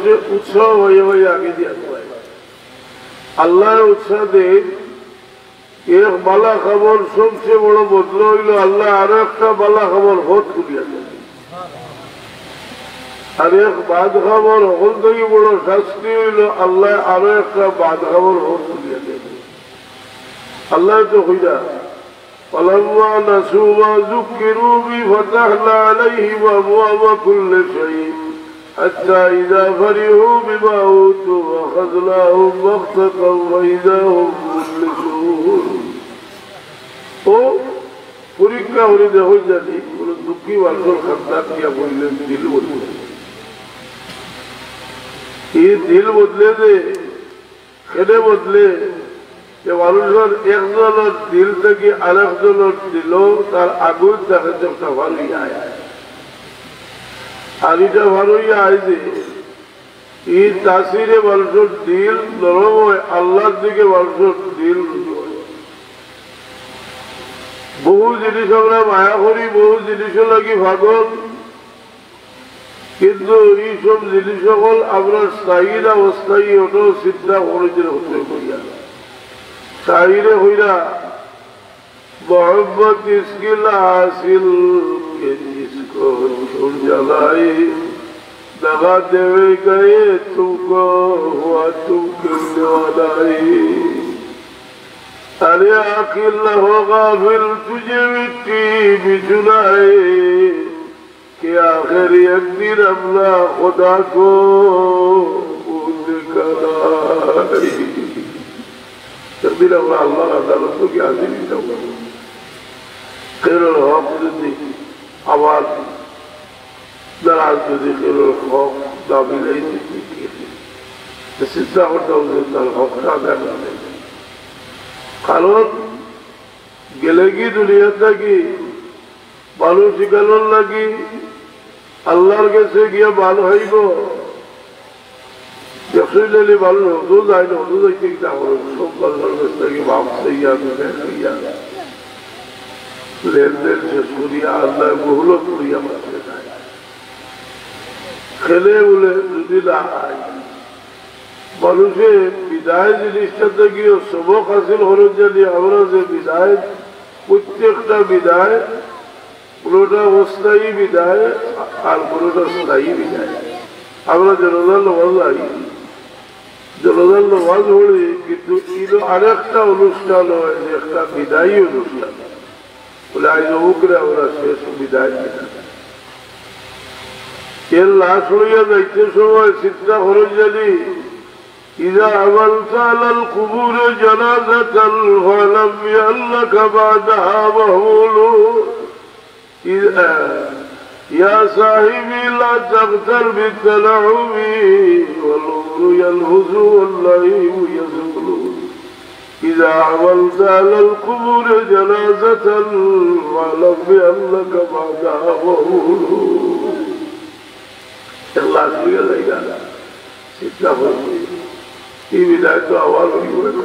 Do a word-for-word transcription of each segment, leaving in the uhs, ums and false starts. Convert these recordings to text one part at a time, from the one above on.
উৎসাহ হয়ে হয়ে আগে দিয়া যায়। আল্লাহ উৎসাহ দেন। এক বালা খবর সবচেয়ে বড় বদলা হইল, আল্লাহ আরো একটা বালা খবর হত খুলিয়া দেন। আর এক বাদ খবর হকল থেকে বড় শাস্তি হইল, আল্লাহ আরো একটা বাদ খবর হত খুলিয়া দেন। আল্লাহ তো কইরা, فلما نسوا ما ذكروا به فتحنا عليهم أبواب كل شيء حتى إذا فرحوا بما أوتوا أخذناهم بغتة فإذا هم مبلسون। ও পরীক্ষা করে দেখো জানি, কোন দুঃখী মানুষের খান্দাত গিয়া বললেন, দিল বদলে। এই দিল বদলে যে কেনে বদলে, যে মানুষের একজনের দিল থেকে আরেকজনের দিল তার আগুন তাকে চোখটা ভার হইয়া আয়। আর এটা ভার হইয়া আয় যে এই তাসিরে মানুষের দিল নরম হয়, আল্লাহর দিকে মানুষের দিল রুজু হয়। বহু জিনিস আমরা মায়া করি, বহু জিনিসও লাগি পাগল, কিন্তু এই সব জিনিস সকল আমরা স্থায়ী না অস্থায়ী, ওটাও চিন্তা করে যে হতে করিয়া। শায়রে কইরা, محبت اس کی لاصل کہ جس کو چھوڑ جلائے، دغا دینے گئے تم کو ہوا تم کیوں نوالائے۔ ارے عاقل نہ ہو غافل تجھے مٹی بھی سنائے، کہ آخر ایک دن ہم نا خدا کو بھولنے کا نام۔ একদিন আমরা আল্লাহর আদালতে গিয়া হাজির হইতাম। কেউর হক যদি আমার নারাজ যদি কেউর হক না মিলাই দিতে, তো চিন্তা করতাম যে তার হকটা আদায় করতে। কারণ গেলে কি দুনিয়া থাকি মানুষ ইকানোর লাগি আল্লাহর গেছে গিয়া বাল হইব। দেখছইন নি মানুষ হজো যায় না, হজো যাইতে কিতা করে, সব মানুষের গেছ থাকি মাফ চাইয়া, বিদায় লইয়া, লেনদেন শেষ করিয়া, আল্লাহ মহলত করিয়া মাত্র যায়। কেনে বলে যদি না আয়, মানুষে বিদায় জিনিসটা থাকিও সবক হাসিল করার জন্য আমরা যে বিদায়, প্রত্যেকটা বিদায় কোনোটা অস্থায়ী বিদায় আর কোনোটা স্থায়ী বিদায়। আমরা জানাজার নামাজ যাই, জানাজার নামাজ পড়ি, কিন্তু ইনো আরেকটা অনুষ্ঠান হয় যে একটা বিদায়ী অনুষ্ঠান। বলে, "আইজ অমুকরে আমরা শেষ বিদায় দিলাম।" এর লাশ লইয়া যাইতে সময় চিন্তা করে জানি, إذا حملت على القبور جنازة فاعلم بأنك بعدها محمول. إذا، يا صاحبي لا تغتر بالتنعم، والعمر ينفذ والنعيم يزول. إذا حملت على القبور جنازة فاعلم بأنك بعدها محمول. এক লাশ লইয়া যাইরা, চিন্তা করবে, এই বিদায় তো আবার হইব না।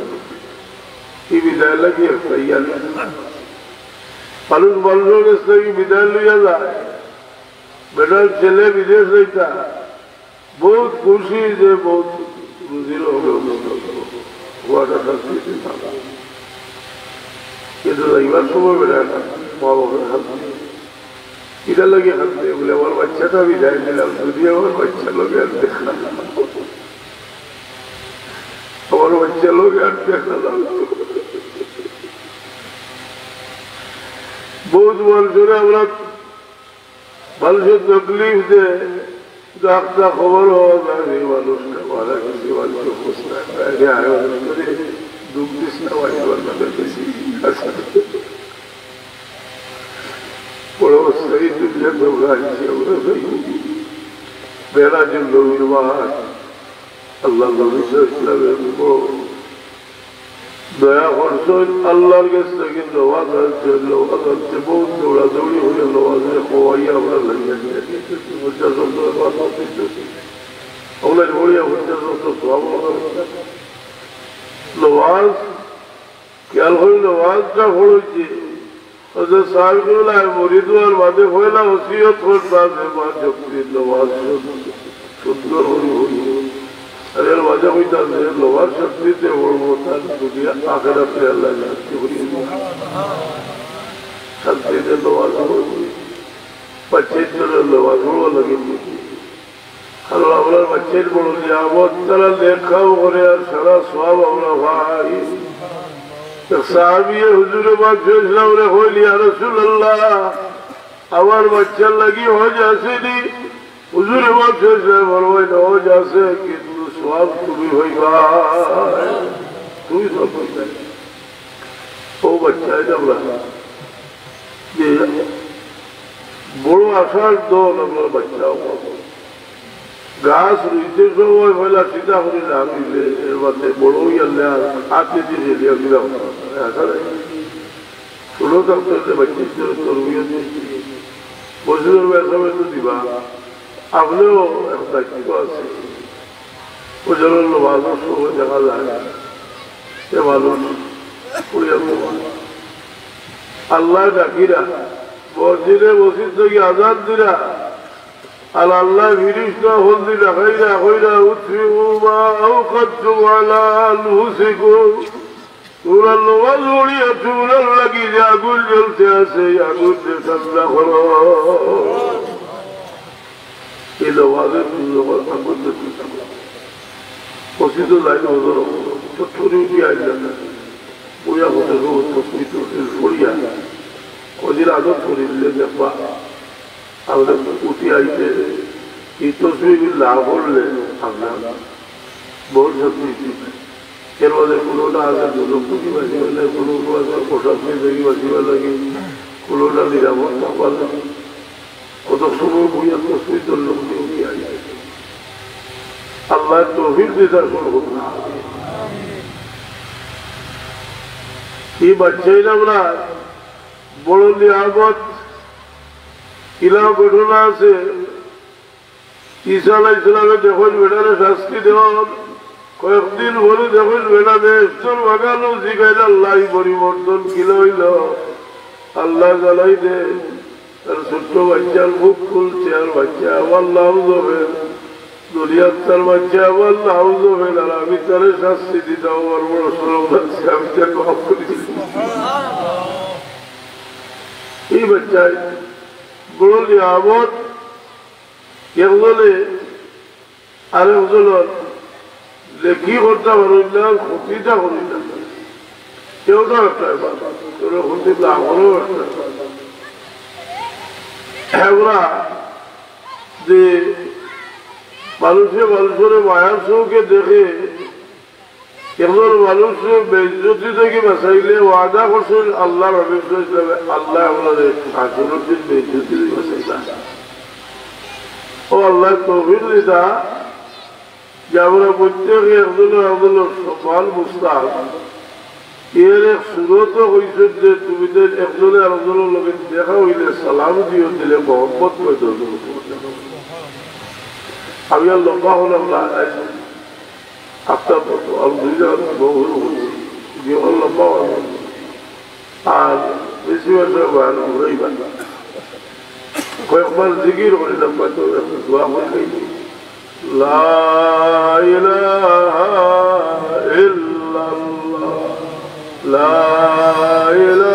এই বিদায় লাগি একটা ইয়ার মানুষ মানুষের গেছ থাকি বিদায় লইয়া যায়। বেটার ছেলে বিদেশ যাইতা, বহুত খুশি যে বহুত রুজির হবে, হওয়াটা সব কিছু ভালো। কিন্তু যাইবার সময় বেটার মা বাবার হাত দিয়ে, এটার লাগি হাত দিয়ে বলে, "আমার বাচ্চাটা বিদায় দিলাম, যদি আমার বাচ্চার লগে আর দেখা না, আমার বাচ্চার লগে আর দেখা না।" বহুত মানুষরে আমরা, মানুষের তকলিফ দেয়, ডাক্তার খবর হওয়া যায়, এই মানুষটা মারা গেছে, মানুষের অবস্থা, বাইরে আয়, মানুষ করে দুঃখ দিস না, ভাই, আমার মারা গেছে। বড় অবস্থায় দুনিয়া দৌড়াইছে, আমরা যাই। মেরাজুল নবীর মাস, আল্লাহ নবী সাল্লাল্লাহু আলাইহি ওয়াসাল্লামের উপর দয়া করছেন, আল্লাহর কাছ থেকে নওয়াজ আনছেন, নওয়াজ আনতে বহুত দৌড়াদৌড়ি হয়ে নওয়াজে খোয়াইয়া আমরা লাগিয়ে দিয়েছি। পঞ্চাশ বছর বাদ হতে আমরা পড়িয়া পঞ্চাশ বছর সব নওয়াজ খেয়াল করি নমাজটা পড়ছি। হযরত সাহেব কিবলায় মরি যাওয়ার বাদে পয়লা ওসিয়ত করতা যে মা যতদিন নমাজ সুন্দর করি পড়িও, কইতা যে লওয়ার শান্তিতে পড়বো, তার দুনিয়া আখেরাতে আল্লাহ শান্তি করি দিবা। শান্তিতে লওয়ার পড়বো, বাচ্চাইন্তরে লওয়ার পড়বো লাগে। কারণ আমরার বাচ্চাইন বড় নিয়ামত, তারা নেক কাম করে আর সারা সওয়াব আমরা পাই। এক সাহাবিয়ে হুজুরে পাক সাল্লাল্লাহু আলাইহি ওয়াসাল্লামরে কইল, "ইয়া রাসূলুল্লাহ, আমার বাচ্চার লাগি হজ আছেনি?" হুজুরে পাক সাল্লাল্লাহু আলাইহি ওয়াসাল্লাম ফরমাইন, "হজ আছে, কিন্তু সওয়াব তুমি পাইবায়, তুমি সওয়াব পাইবায়।" ও বাচ্চাইন, আমরা যে বড় আশার দল, আমরা বাচ্চা অকল। গাছ রুইতে সময় পয়লা চিন্তা করি না, রুইলে এর মধ্যে বড় অইয়া আর হাতে দিয়ে ফেলিয়া দিলাম। আশা নাই। ছোট থাকতে হইলে বাচ্চাদের তরবিয়ত দিতে। মসজিদের ব্যবসা তো দিবা, আপনিও এক দায়িত্ব আছে। ওই জন্য নমাজের সময় দেখা যায় যে মানুষ পড়িয়া ঘুমায়। আল্লাহ ডাকিরা, মসজিদে মসজিদ থেকে আজান দিরা, আর আল্লাহ ফিরিস্তা ফন্দি দেখাইরা, কইরা, "উতফিউ মা আওকাদতুম আলা আনফুসিকুম।" তোমরা নমাজ পড়িয়া তোমরার লাগি যে আগুন জ্বলতে আছে, এই আগুনরে ঠান্ডা করো। এই নমাজে তুমি যখন আগুন জ্বলতে থাকো, মসজিদে যাই নজর, তো ছুরি উঠি আইল না। বইয়া বসে রোজ তসবি তসবি পড়িয়া কদিন আদত করি দিলে দেখবা, আমরা উঠি আইতে এই তসবিগুলি না পড়লে আমরা বড় শক্তি দিতে পারি। এর মধ্যে কোনোটা আছে দুর্যোগ থেকে বাঁচিবার লাগে, কোনোটা আছে অশান্তি থেকে বাঁচিবার লাগে, কোনোটা নিরাপদ থাকবার লাগে। কত সময় বইয়া তসবি ধরলে উঠি উঠি আইতে। আল্লাহ তৌফিক দিতা সর্বদা। এই বাচ্চাইন আমরা বড় নিয়ামত। ইলা ঘটনা আছে, ঈসা আলাইহিস সালামে দেখইন বেটারে শাস্তি দেওয়ার, কয়েকদিন পরে দেখইন বেটা বেহেশতর বাগানো জিগাইল, "আল্লাহ, ই পরিবর্তন কিলা অইল?" আল্লাহ জানাই দে, তার ছোট্ট বাচ্চার মুখ খুলছে, আর বাচ্চা আবার লাফ দেবে। দুনিয়ার তার বাচ্চা আবার লাফ দেবে, আর আমি তারে শাস্তি দিতাম, আমার বড় শরম লাগছে, আমি তারে মাফ করি দিছি। এই বাচ্চায় বড় নিয়ামত, একজনে আরেকজনর নেকি করতা পারইন না, ক্ষতিটা করইন না। কেউটা একটা ব্যাপার, কেউর ক্ষতি না করেও একটা ব্যাপার। আমরা যে মানুষে মানুষরে মায়ার চোখে দেখে, একজন মানুষরে বেইজ্জতি থেকে বাঁচাইলে ওয়াদা করছেন আল্লাহর হাবিব সাল্লাল্লাহু আলাইহি ওয়াসাল্লামে, "আল্লাহ আপনারে হাশরর দিন বেইজ্জতি থেকে বাঁচাইবা।" ও আল্লাহ, তৌফিক দিতা যে আমরা প্রত্যেকে একজনে একজনর সম্মান বুঝতাম। এর এক সুরত কইছেন যে তুমি তো একজনে আরেকজনর লগে দেখা অইলে সালাম দিও, দিলে মহব্বত পয়দা অইবো। আমি আর লম্বা করলাম না, আজ আফতাব আর দুই জায়গা বহু করছি, জীবন লম্বা অইবো। আর বেশি বছর বয়ান ঘুরাইবা। কয়েকবার জিকির করি না, কত একটু দোয়া করি খাই। لا إله إلا الله، لا إله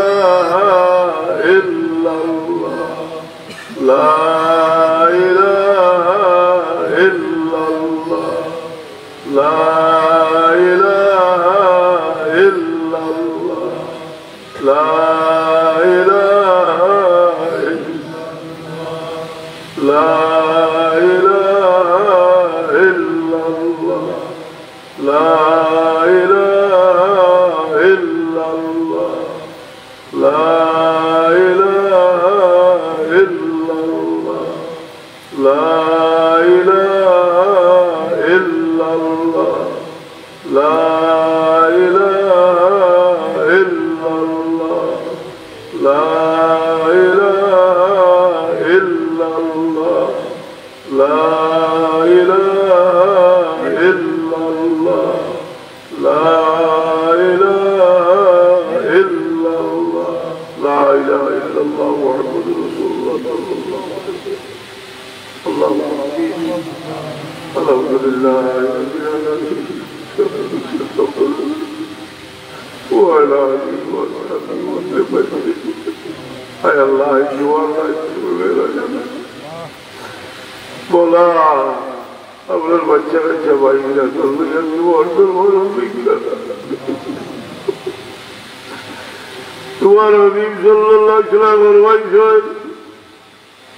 إلا الله، لا إله إلا الله، لا إله إلا الله، لا إله إلا الله، لا إله إلا الله، لا إله إلا الله، لا إله إلا الله، لا إله إلا الله، لا إله إلا الله، لا إله إلا الله، لا إله إلا الله، وعلى آله وصحبه وسلم। আয় আল্লাহ, এই জোয়ার রাইত তুমি বেড়া জানো। মওলা, আমরার বাচ্চা কাচ্চা ভাই বোন লইয়া জোয়ার দরবার ভিক্ষা। তোমার হাবিব সাল্লাল্লাহু আলাইহি ওয়াসাল্লাম ফরমাইছইন,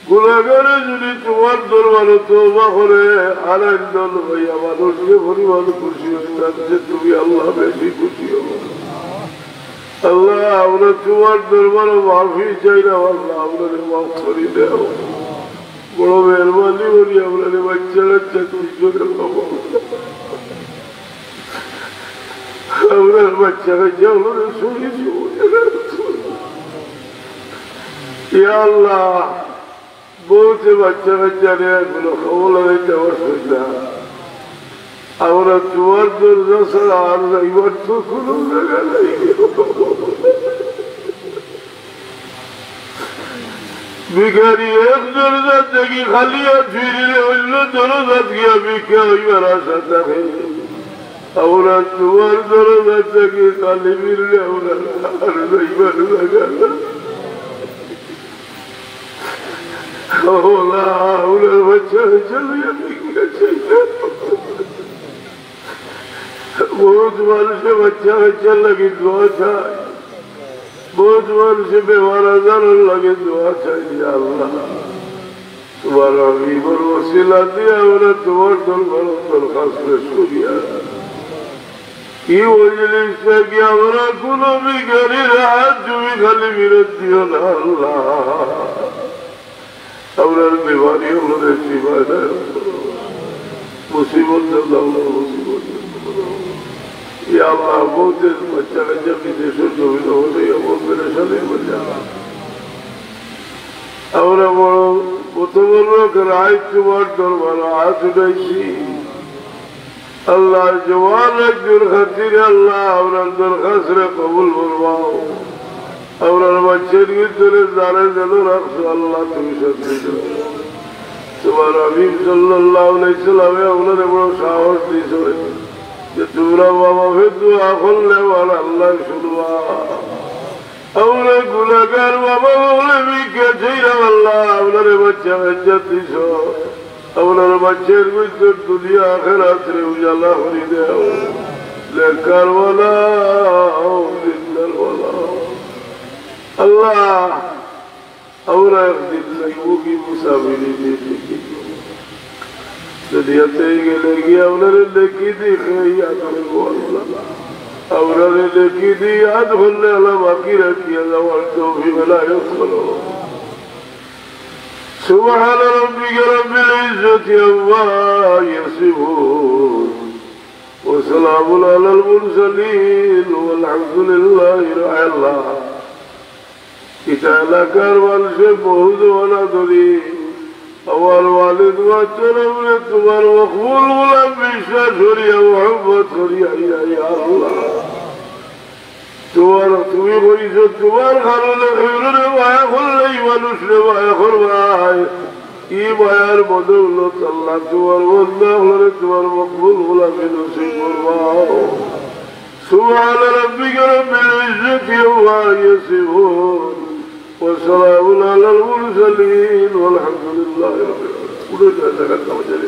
গুনাহগারে যদি তোমার দরবারো তওবা করে, আর একজন হইয়া মানুষ যে পরিমাণ খুশি অয়, তার চেয়ে তুমি আল্লাহ বেশি খুশি অও। আল্লাহ, আমরা তোমার দরবারো মাফি চাইরাম, আল্লাহ, আমরারে মাফ করি দেও। বড় মেহেরবানি করি আমরারে বাচ্চা কাচ্চা দুইজনরে বাবা। আমরার বাচ্চা কাচ্চা অকলরে সহি সবল। ইয়া আল্লাহ, বউতে বাচ্চা কাচ্চারে এখনো খবর লাগাইতে পারছইন না। আমরা তোমার দরজা ছাড়া আর যাইবার তো কোনো জাগা নাই। ভিখারি এক দরজা থাকি খালি আত ফিরলে অন্য দরজাত গিয়া ভিক্ষা অইবার আশা থাকে। আমরা তোমার দরজা থাকি খালি ফিরলে আমরা আর যাইবার জাগা নাই। আল্লাহ, আমরার বাচ্চা কাচ্চা লইয়া ভিক্ষা চাইরাম। বহুত মানুষে বাচ্চা কাচ্চার লাগি দোয়া চায়, বহুত মানুষে বেমার আজারর লাগি দোয়া চায়। ইয়া আল্লাহ, তোমার হাবিবর ওসিলা দিয়া আমরা তোমার দরবারো দরখাস্ত পেশ করিয়ার। ই মজলিস থাকি আমরা কুনু ভিখারির আত তুমি খালি ফিরত দিও না আল্লাহ। আমরার বেমারি অকলরে শিফা দান করো। মুসিবত দাও, মুসিবত দাও। ইয়া আল্লাহ, বউতের বাচ্চা কাচ্চা বিদেশর জমিন অইলে এমন পেরেশানির মধ্যে। আমরা বড় মুতাবাররুক রাইত তোমার দরবারো আত উঠাইছি। আল্লাহ, জোয়ান রাইতর খাতিরে আল্লাহ, আমরার দরখাস্তরে কবুল ফরমাও। আমরার বাচ্চার ভিতরে যারে যেন রাখছো, আল্লাহ, তুমি শান্তি দাও। তোমার হাবিব সাল্লাল্লাহু আলাইহি ওয়াসাল্লামে আমরারে বড় সাহস দিছইন যে তোমরা মা বাপে দোয়া করলে আমার আল্লাহ শুনবা। আমরা গুনাহগার বাবা বলে ভিক্ষা চাইরাম আল্লাহ, আমরারে বাচ্চা কাচ্চা দিছো। আমরার বাচ্চার ভিতর দুনিয়া আখেরাতরে উজালা করি দেও। নেককার বানাও, দিনদার বানাও। আল্লাহ, আমরা একদিন যাইমুগি মুসাফিরি, দুনিয়া থাকি গেলে গিয়া আমরারে নেকি দি খেয়ে ইয়াদ করবো আল্লাহ। আমরারে নেকি দি ইয়াদ করলে আল্লাহ বাকি রাখিয়া যাওয়ার তৌফিক এনায়েত করো। سبحان ربك رب العزة عما يصفون وسلام على المرسلين والحمد لله رب العالمين. ইটা এলাকার মানুষে বহু জমানা ধরি আমার ওয়ালিদ মাস্টার আমরারে তোমার মকবুল গোলাম বিশ্বাস করিয়া, মহব্বত করিয়া, ইয়া, ইয়া আল্লাহ। তোমার, তুমি কইছো, তোমার কারণে কেউরে মায়া করলে ই মানুষরে মায়া করবায়। ই মায়ার বদৌলত আল্লাহ তোমার বন্দা অকলরে তোমার মকবুল গোলামি নসিব করবায়। سبحان ربك رب العزة عما يصفون وسلام على المرسلين والحمد لله رب العالمين. উঠে যায়, জায়গা কামে যায়।